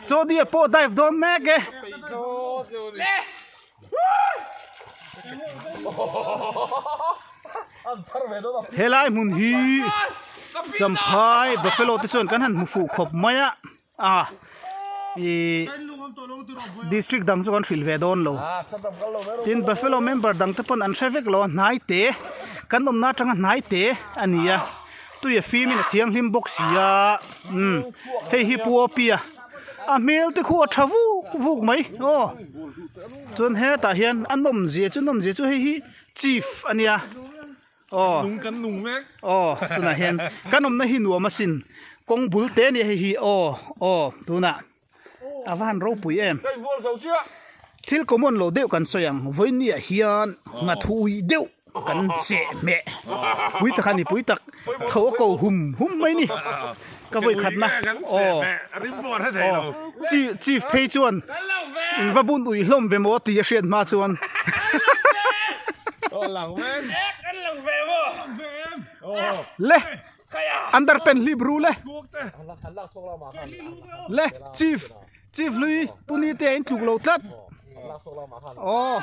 Chawdia pawh dive dawn mek e. Helai hmun hi Champhai Buffalo te chuan kan han hmu fuh khawp mai a a ih district dang chu kan hrilh ve dawn lo tin Buffalo member dang te pawn an hre vek lo a hnai te kan awmna atanga hnai te a ni a tui a fim in a thianghlim bawk si a umm hei hi Pu Awpia a hmel te khu a tha vuk vuk mai aw chuan hetah hian a nawmzia chu nawmzia chu hei hi chief a nia aw Nung kan nung mek. Aw tunah hian kan awmna hi nuam asin kawng bul te ania hei hi aw aw tunah a va han ropui em. Ka invual zo chiah. Thil common lo deuh kan sawi ang vawinia hian nghathui deuh kan cheh hmeh pui tak a ni pui tak tho a ko hum hum mai ni ka vawi khatna aw aw chief chief phei chuan in va bun ui hlawm ve maw tih a hriat hma chuan le underpant hlip ru le le chief chief hlui puni te a intluk lo tlat aw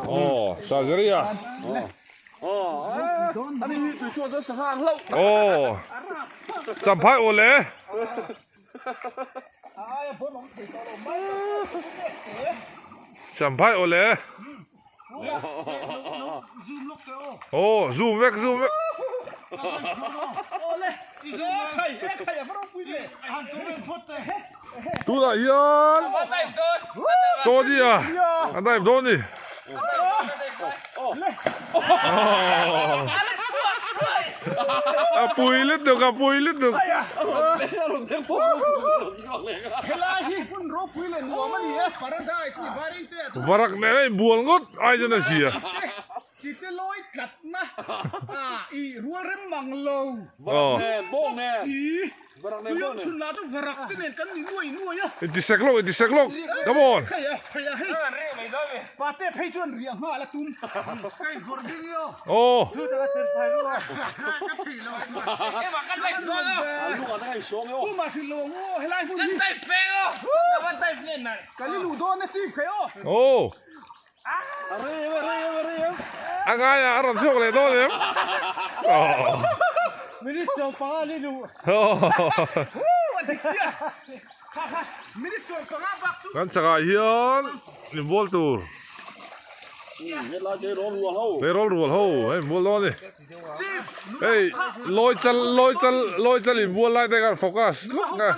aw surgery a aw champhai aw le champhai aw le aw zoom vek zoom vek tunah hian chaw a an dive dawn a ni. A pui lutuk a pui lutuk. Varak nen a inbual ngawt ai chuan a zia. Inti sek lawk inti sek lawk come on. Aw. Aw. A ngaia a rawn chhuak leh dawn em? Kan chakah hian inbual tur tleirawl rual ho hei inbual dawn a ni. Hei lawi chal lawi chal lawi chal inbual lai te khan focus lawk a.